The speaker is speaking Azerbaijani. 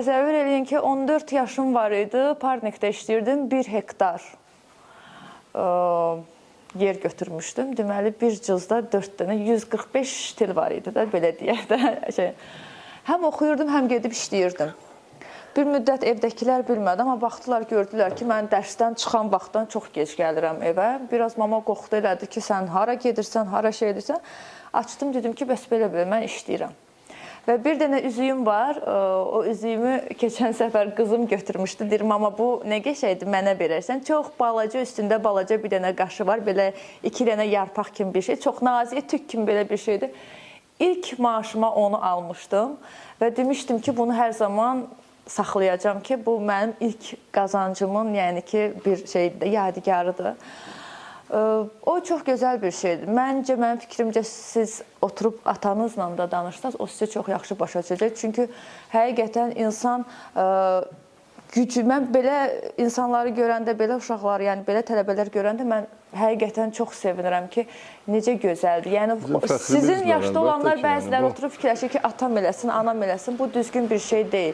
Təsəvvür eləyin ki, 14 yaşım var idi, Parnikdə işləyirdim, 1 hektar yer götürmüşdüm. Deməli, bir cızda 4 dənə 145 til var idi də, belə deyək də. Şey. Həm oxuyurdum, həm gedib işləyirdim. Bir müddət evdəkilər bilmədi, amma baxdılar, gördülər ki, mən dərsdən çıxan vaxtdan çox gec gəlirəm evə. Biraz mama qorxdu elədi ki, sən hara gedirsən, hara şey edirsən. Açdım, dedim ki, bəs belə-belə mən işləyirəm. Və bir dənə üzüyüm var. O üzüyümü keçən səfər qızım götürmüşdü. Deyir, mama bu nə qəşəngdir, mənə verərsən. Çox balaca, üstündə balaca bir dənə qaşı var. Belə iki dənə yarpaq kimi bir şey. Çox nazik, tük kimi belə bir şeydir. İlk maaşıma onu almışdım və demişdim ki, bunu hər zaman saxlayacağam ki, bu mənim ilk qazancımın, yəni ki, bir şeydir, yadigarıdır. O çox gözəl bir şeydir. Məncə, mənim fikrimcə siz oturub atanızla da danışsanız, o sizi çox yaxşı başa düşəcək. Çünki həqiqətən insan gücü, mən belə insanları görəndə, belə uşaqları, yəni belə tələbələr görəndə mən həqiqətən çox sevinirəm ki, necə gözəldir. Yəni Bizim fəxrimizdir, sizin yaşda əlbəttə olanlar ki, yəni bəziləri bu- oturub fikirləşir ki, atam eləsin, anam eləsin. Bu düzgün bir şey deyil.